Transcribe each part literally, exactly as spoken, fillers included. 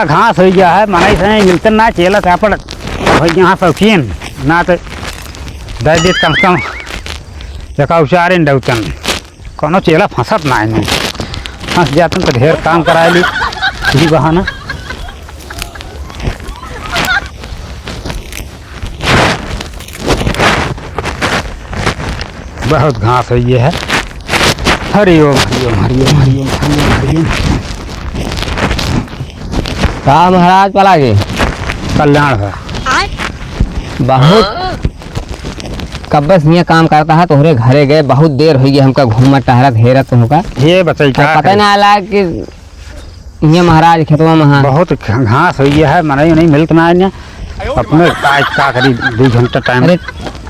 घास होइ गया है, मनई से नहीं मिलते ना, चेला चापड़ होइ गया है शौकीन, ना तो दे देत कम से कम एका उचारे न डौतन। कौनो चेला फंसत ना है, फंस जातन तो ढेर काम कराए ली, यही बहाना। बहुत घास होइ गया है। हरि ओम, हरि ओम, हरि ओम, हरि ओम, हरि ओम, हरि ओम। का महाराज पलागे? कल्याण है। बहुत कब्बे से हियाँ काम करता है, तोहरे घरे गए, बहुत देर होइ गई हमका घूमत टहरत हेरत तुमका। ये बचई का पता करे? ना आला कि ये महाराज खेतवा में हाँ। बहुत घ-, घास होइ गया है, मनई नहीं मिलत ना है। अपने का, का करी, दो घंटा टाइम अरे,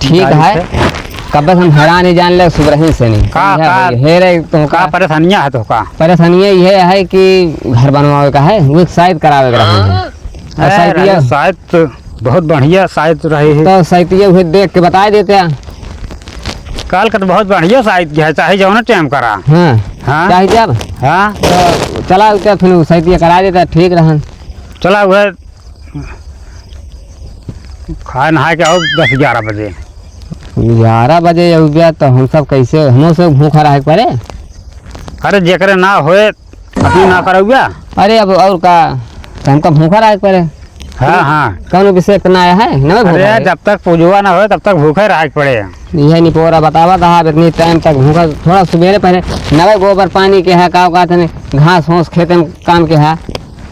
ठीक निकाल है। से। कब से हम हैरान ही जान ले, सुबह ही से नहीं। का, समझा का, भाई? हे रे, तो का का? परेशानियाँ है तो का? परेशानियाँ ये है कि घर बनवावे का है, वो साइत करावे का रहा है। और अरे, साइत ये राजू, साइत तो बहुत बढ़िया साइत रहे है। तो साइत ये उहे देख के बताए देते हैं। काल का तो बहुत बढ़िया साइत है, चाहे जौन टाइम करा। हाँ। हाँ। चाहे जब। हाँ। तो चला उतर फिर साइत ये करा देता, ठीक रहन। चला उहे खाए नहाए के आओ दस ग्यारह बजे। ग्यारह बजे अउबा तो हम सब कैसे, हमो से भूखा रहे के पड़े। अरे जेकरे ना होए, अपनी ना करउबा। अरे अब और का, तो हमका भूखा रहे के पड़े। हाँ, हाँ। कौनो विशेष तो ना आया है, नवे भूखा अरे है। जब तक पूजवा ना होए, तब तक भूखे रहे के पड़े। यह निपोरा बतावा था, आप इतनी टाइम तक भूखा, थोड़ा सुबेरे पहले नवे गोबर पानी के है, का कहते हैं, घास होस खेते में काम के है,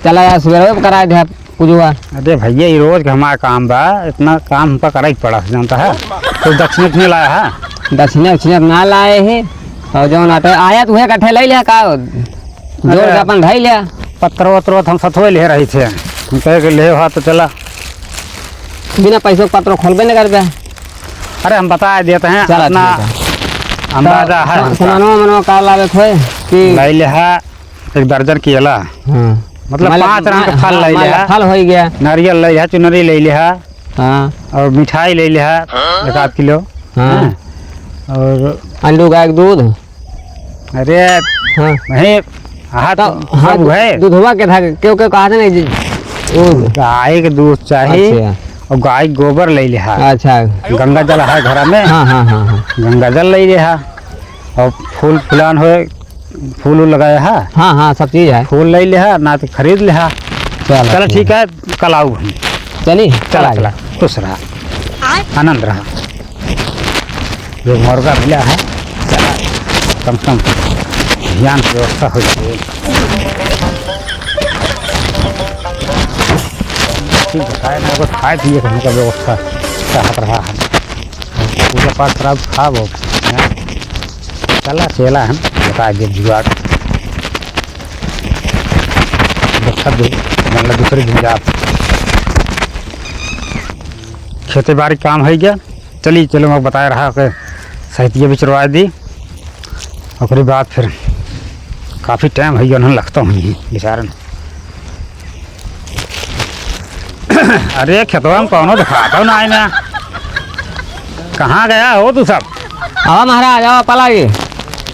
चला यार सुबेरे कराए दे। पूजवा। अरे भैया, ई रोज के हमार काम बा, इतना काम हमका करे के पड़ा, जानता है? कुछ दक्षिणा उक्षिणा लाया है? दक्षिणा उक्षिणा ना लाए है, और जौन आटे आया तो उहे कट्ठे ले लिया का, जोड़ अरे के अपन धई लिया। पत्रो वत्रो तो हम सथवे ले रही थे, हम कहे के ले हा तो चला। बिना पैसों के पत्रो खोलबे न करबे। अरे हम बता देते हैं, चला अपना ठीक है। अंदाजा तो है सा-, हमका। सामानवा मनवा का लावे खोए कि ले लिया। एक दर्जन केला। हाँ। मतलब माला, पाँच रंग के मा-, फल हाँ, ले माला लिहा। फल होइ गया। नारियल ले लिहा, चुनरी ले लिहा। हाँ। और मिठाई ले लिहा, एक आध किलो। हाँ। हाँ। और अंडू गाय के दूध। अरे, हाँ। नहीं, हाँ, तो, तो हाँ, सब है। दूधवा के था, क्यों, क्यों कहा था नहीं जी, वो गाय के दूध चाही। अच्छा। और गाय के गोबर ले लिहा। अच्छा। गंगा जल है घर में। हाँ, हाँ, हाँ, हाँ। गंगा जल ले लिहा। और फूल फुलान होए, फूल उल लगाया है? हाँ, हाँ, सब चीज है। फूल ले लिहा, ना तो खरीद लिहा। चलो, चलो, ठीक ठीक है, कल आऊ हम। चली, चला, चला, चला। खुश रहा, आनंद रहा। जो मुर्गा मिला है, चला, कम से कम ध्यान से व्यवस्था हो जाए। ठीक बताए ना, बस खाए पिए के हमका व्यवस्था चाहत रहा है। पूजा पाठ कराब, खाब, हैं? चला, चला हम बता दे जुगाड़। देखा दे, मतलब दूसरे दिन जाब। खेते बाड़ी काम है क्या? चली, चलो, मैं बताए रहा कि सहितिया भी चरवा दी। ओकरे बाद फिर काफी टाइम है, उन्हन लगता हूँ बेचारन। अरे, खेतवा में कौनो दिखाता ना है ना। कहाँ गया हो तू सब? आवा महाराज, आवा, पलागी।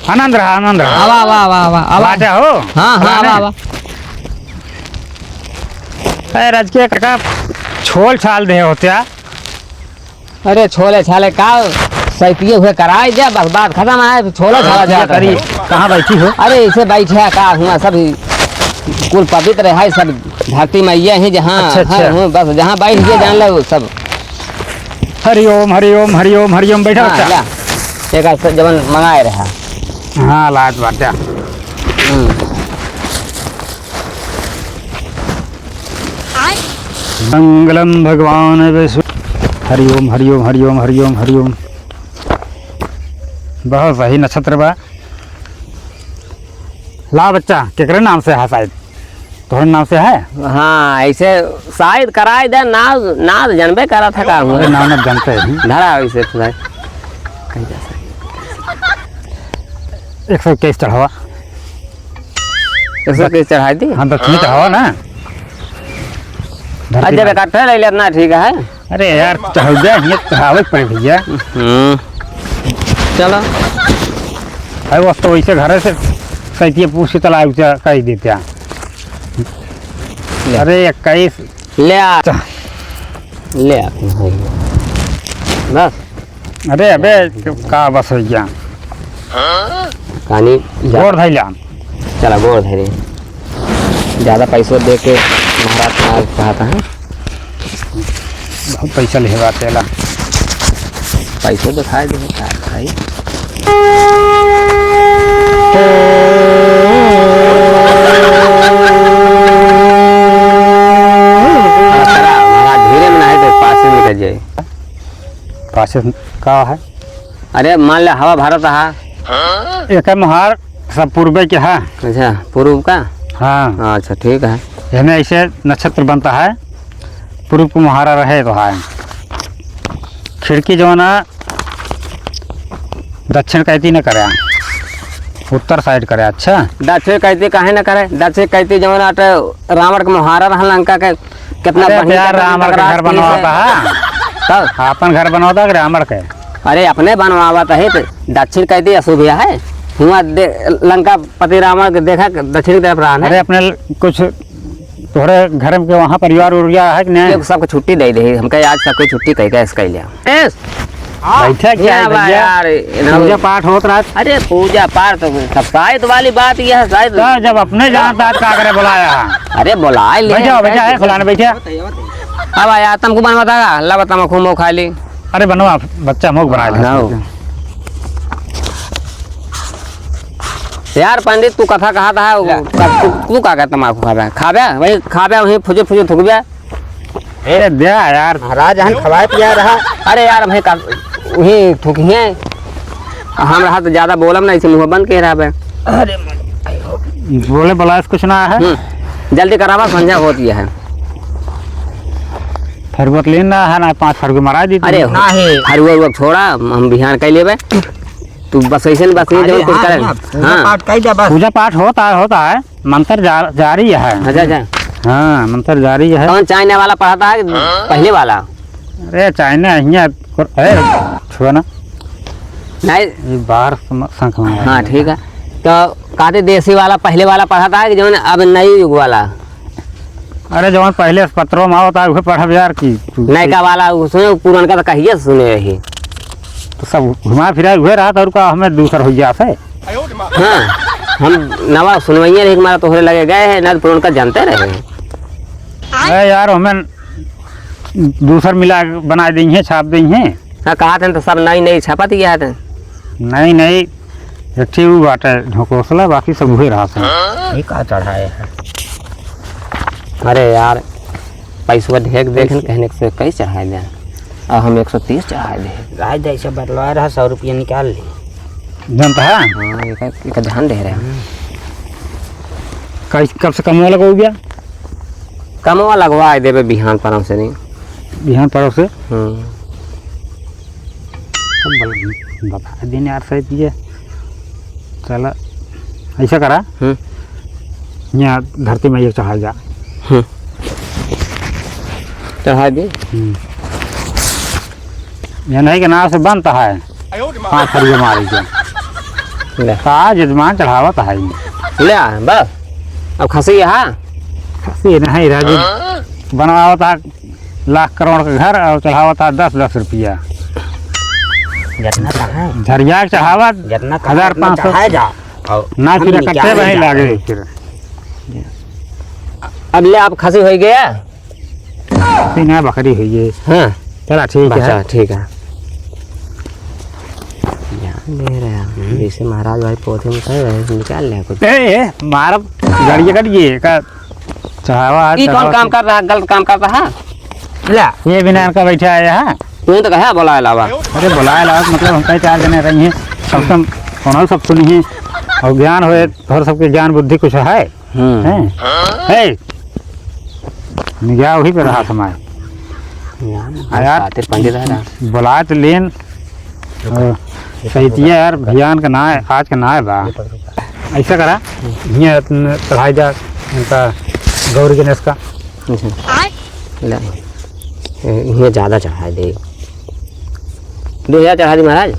आनंद रहा, आनंद रहा। आवा, आवा, आवा, आवा, आवा। बाजा हो? हाँ, हाँ, आवा, आवा। अरे, राजकीय काका, छोल छाल दे होत्या। अरे छोले छाले का, सैतिये हुए कराए दे, बस बात खत्म है, छोले छाला अरे, जात करी, है। कहाँ बैठी हो? अरे इसे बैठे का हुआ, सब कुल पवित्र है, सब धरती मैया ही जहाँ अच्छा, अच्छा। हर हूँ, बस जहाँ बैठ के जान लो सब। हरि ओम, हरि ओम, हरि ओम, हरि ओम, बैठा हाँ, बच्चा। ला, एक आध जवन मंगाए रहा। हाँ, लात बाटा। हम्म। मंगलम भगवान विष्णु। हरि ओम, हरि ओम, हरि ओम, हरि ओम, हरि ओम। बहुत सही नक्षत्र बा। ला बच्चा, केकरे नाम से है शायद? तोहरे नाम से है? हाँ, ऐसे शायद कराए दे, नाम, नाम जानबे करा था का हुआ। अरे नाम अब जानते हैं। धरा ऐसे तो भाई। कहीं जा सकते। एक सौ इक्कीस चढ़ावा। एक सौ इक्कीस चढ़ाई दी? हाँ, दक्षिणी चढ़ावा ना। धरती अच्छा, माई। इकट्ठे ले लेत ना, ठीक है। अरे यार, चढ़ जा, ये चढ़ावे के पड़े भैया। हम्म। चलो। अरे, वो तो वैसे घरे से सैतिये पूछ के चला, उसे कह देते हैं। अरे, इक्कीस। ले आ। ले आ। बस। अरे, अबे, का बस होइ गया? कहानी जा- गोड़ धइला। चला, गोड़ धरे। ज्यादा पैसो दे के महाराज का चाहता है। बहुत पैसा लेवा तेला। पैसो दिखाई दे का भाई। महाराज धीरे में नहीं तो पासे निकल जाए। पासे का है? अरे मान ले हवा भारत हा। एक मुहार सब पूर्वे के है। अच्छा, पूर्व का? हाँ। अच्छा, ठीक है। एमे ऐसे नक्षत्र बनता है, पूर्व को मुहारा रहे तो है। खिड़की जौन है, दक्षिण कैती न करे, उत्तर side करे। अच्छा, दक्षिण कैती काहे न करे? दक्षिण कैती जौन आटे रावण के मुहारा रहल लंका के, कितना अरे बढ़िया प्यार, रावण के घर बनवाता है। तब? आपन घर बनवाता कि रावण के? अरे अपने बनवावत है तो दक्षिण कैती अशुभ है। हुआ दे-, लंकापति रावण के देखा दक्षिण की तरफ रहा है। अरे अपने ल-, कुछ तोहरे घर में के वहाँ परिवार उरिया है कि नहीं? ये सबको छुट्टी दे दे, हमके आज सबको छुट्टी कह के इसका ही लिया। एस! बैठे क्या है भैया? यार, ये ना पूजा पाठ होत रहत। अरे पूजा पाठ तो सब शायद वाली बात ये है, शायद। तो जब अपने जानता है, का करे बुलाया है? अरे बुलाए ले, बैठा, बैठा है, फलाने बैठा। अब आया, तुमको बनवा था, ला बता, मैं खूब खा ली। अरे बनवा, बच्चा मोक बना ले। हाँ। यार पंडित, तू कथा कहा था, वो, तू, तू का कहता, तमाकू खाबे? खाबे, वही खाबे, वही फुजे फुजे थूकबे। ए, दे यार। महाराज, हम खवाए पिया रहा। अरे यार, भाई का, वही थूकी है। हम रहा तो ज्यादा बोलम ना, इसे मुंह बंद के रहा बे। अरे बोले बलास कुछ ना है। हम्म, जल्दी करावा, संझा होती है। फरुआ लेन ना है ना, पाँच फरुआ मरा दी। अरे ना है। फरुआ उरुआ छोड़ा, हम बिहान कह लेबे। तू बस ऐसे न बस नहीं खाली जब कुछ हाथ करे। ना, पूजा हाँ। पाठ कह दे बस। पूजा पाठ होता है, होता है। मंत्र जा-, जारी है। अच्छा, अच्छा। हाँ, मंत्र जारी है। कौन चाइना वाला पढ़ाता है कि पहले वाला? अरे, चाइना हियाँ, ए, छुआ ना। नहीं। ये बाहर सम-, शंख मारा हाँ, है। ठीक है। तो कहते देसी वाला पहले वाला पढ़ाता है कि जौन अब नई युग वाला? अरे, जौन पहले से पत्रों में आवता है, उहे पढ़ब यार की। नयका वाला, उसमें पुरनका तो कहिए सुने रही। तो सब घुमा फिरा उहे रहत, और का हमें दूसर हो गया से? हाँ, हम नवा सुनवइया रहे, हमारा तोहरे लगे गए हैं, ना तो पुरनका जानते रहे। अरे यार, हमें दूसर मिला के बना देइहे, छाप देइहे। हाँ, कहा थे तो सब नई नई छपत गया थे। नई नई, एक ठे ऊ बाटे ढकोसला, बाकी सब उहे रहा था। ये का चढ़ाए है? अरे यार, पैसवा ढेक देख न, कैसे? कहने से कई चढ़ाए दे, और हम एक सौ तीस चढ़ाए दे। राज ऐसे बतलवा रहा, सौ रुपया निकाल ली। जानता है? हाँ, एक, एक ध्यान दे रहे हैं। हम्म। कब से कमवा लगवा गया? कमवा लगवा देबे बिहान परम से नहीं। बिहान परम से? हम्म। तो बल-, बता दिन यार, सही पिए। चला, ऐसा करा। हम्म। यहाँ धरती में ये चढ़ा जा। हम्म। चढ़ा दे। हम्म। ये नहीं के नाम से बनता है। पाँच फरिया मारे के। ले। का जजमान चढ़ावत है। ले आ, बस। अब खसी है? खसी नहीं, राजू। बनवावत है लाख करोड़ के घर और चढ़ावत है दस दस रुपया। जितना कहाँ? झरिया के चढ़ावत जितना कहाँ हजार पाँच सौ। चढ़ाए जा। और ना हम फिर निकाले इकट्ठे वहीं जा। लागे फिर। अब ले, आप खसी हो गया। तीन है बकरी हुई है। हाँ। चला, ठीक है। अच्छा, ठीक है। ध्यान दे रहे हैं। हम्म। जैसे महाराज भाई पौधे में कहे, वैसे निकाल ले कुछ। ए, ए, मारब, गाड़िया कट गई, का चढ़ावा है, ई कौन चढ़ावा काम से। कर रहा है? गलत काम कर रहा है। ला, ये बिना इनका बैठा है यहाँ। तू तो कहे बुलाए लावा। अरे, बुलाए लावा, मतलब, हम कई चार जने रही हैं, कम से कम कोनो सब सुनी हैं, और ज्ञान होए, और सबके ज्ञान बुद्धि कुछ है। हम्म। हैं? हे! निगाह वही पे रहा समय। यार, आ यार, खातिर पंडित है ना। बुलाए तो लेन। अ, सहितिया यार, भियान का ना है, आज का ना है बा। ऐसा करा, हियाँ न चढ़ाई जा, इनका गौरी गणेश का। अच्छा। ले। ए, इन्हें ज्यादा चढ़ाए दे। दो हजार चढ़ा दी महाराज।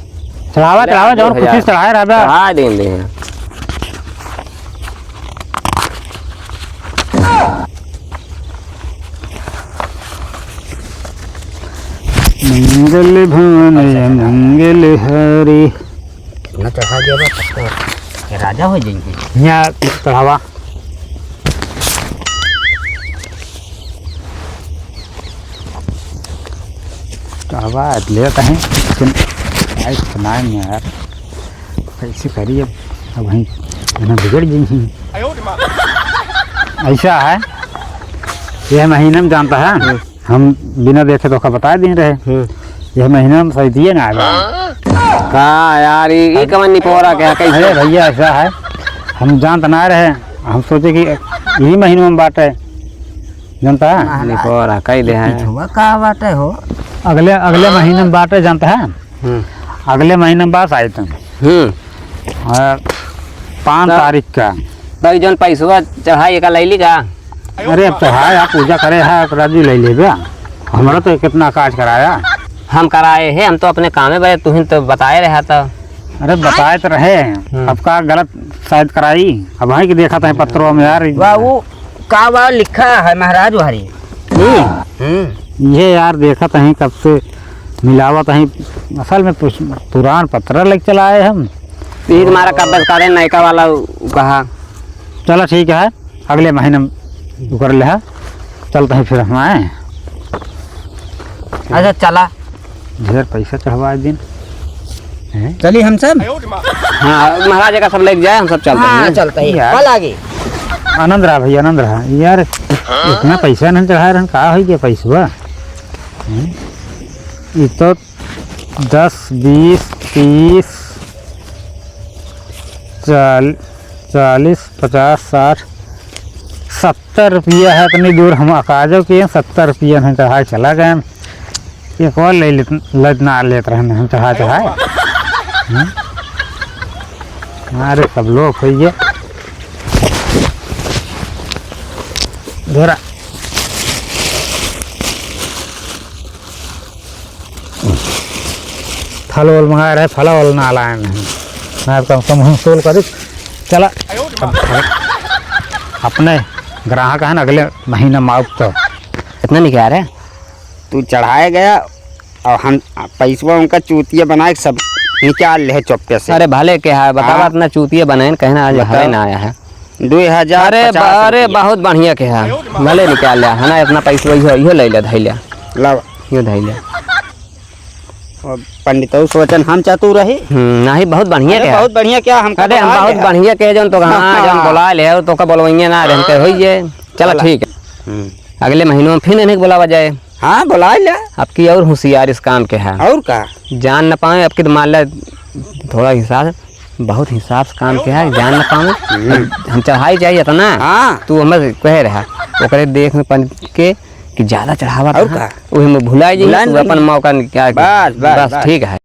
चढ़ावा, ले, चढ़ावा, जौन दो हजार। खुशी से चढ़ाए रहबा। चढ़ा देंगे। मंगल भवन मंगल हारी। इतना चढ़ा दिया बा, तब तो राजा हो जाएंगे। यहाँ चढ़ावा। चढ़ावा लेत हैं, लेकिन भाई सुनाए नहीं यार, कैसे करी अब, अब वहीं इन्हें बिगड़ गई हैं। ऐसा है, यह महीना में जानता है, हम्म। हम बिना देखे तोका बताइ दिन रहे। हम्म। यह महीना में सही दिए ना आवे। का यार, ई, ई कवन निपोरा के है, कैसे? अरे भैया, ऐसा है, हम जानत ना रहे, हम सोचे कि यही महीना में बाटे, जानता है? महाराज, निपोरा कह दे है। पिछुआ का बाटे हो? अगले, अगले महीना में बाटे, जानता है? हम्म। अगले महीना में बात आई तुम। हम्म। और पाँच तो तारीख का। तो ई जौन पैसवा चढ़ाई, एका लैली का? अरे, अब चढ़ाए, आप पूजा करे है, आप राजू ले लेबे। हमरा तो कितना काज कराया। हम कराए हैं, हम तो अपने कामे बड़े, तुहिन तो बताए रहा था। अरे, बताए तो रहे हैं। हम्म। अब का गलत शायद कराई, अब वहीं के देखा था पत्रों में यार। वाह, वो का बा लिखा है महाराज वारी। हम्म। हम्म। ये यार देखत हैं कब से मिलावत हैं, असल में पुस-, पुरान पत्र लेके चला आए हम। ई तुम्हारा कब बस करे नयका वाला उ कहा। चला ठीक है, अगले महीने में उ कर ले है, चलते हैं फिर हम आए। अच्छा चला। ढेर पैसा चढ़वा दिन। हैं? चली हम सब। हाँ, महाराज का सब लेके जाए, हम सब चलते हाँ, हैं। चलते हैं। यार। कल आगे। आनंद रहा भैया, आनंद रहा। यार, इतना पैसा नहीं चढ़ा रहन, का होइ गया पैसवा? हैं? ई तो दस, बीस, तीस, चाल-, चालीस, पचास, साठ, सत्तर रुपया है। इतनी दूर हम अकाजो के सत्तर रुपया नहीं चढ़ा के चला गए। एक और ले लेत, ले ना लेत रहन हम चढ़ा चढ़ा। हम्म? अरे सब लोग होइए। धरा। फल वल मंगाए रहे, फल वल ना लाए नहीं। मैं कम से कम हम सोल करी। चला। अब, अब अपने ग्राहक है ना, अगले महीना में आओ तो। इतना नहीं कह रहे। तू चढ़ाए गया और हम पैसवा उनका चूतिया बनाए के सब निकाल ले चुप्पे से। अरे भले के है, बतावा हाँ। इतना चूतिया बनाए, कहना आज बताओ। हवे ना आया है। दो हजार अरे पचास बा-, अरे रुपया। बहुत बढ़िया के है, भले निकाल ले, है ना, इतना पैसवा इहो, इहो ले ले, धैले। लावा। इहो धैले। और पंडितऊ सोचन हम चतुर रही। हम्म, नहीं, बहुत बढ़िया अरे के है। बहुत बढ़िया क्या, हमका अरे हम बोला बहुत ले। बढ़िया के, जौन तो हाँ, हाँ, जौन हाँ। बोला ले, तो का बोलवइया ना, रहते होइए। चला चला। ठीक है। हम्म। अगले महीनों में फिर इन्हें बुलावा जाए। हाँ, बुलाए ले। अब की और होशियार इस काम के है। और का? जान न पावे, अब की तो मान ले, थोड़ा हिसाब, बहुत हिसाब से काम के है, जान न पावे। हम्म। हम चढ़ाई चाहिए इतना, हाँ। तू हमें कहे रहा, ओकरे देख में पन के कि ज्यादा चढ़ावा और था, का? वही में भुला जाइए, भुला तू नहीं। अपन मौका निकाल के। बस, बस, बस, बस। ठीक है।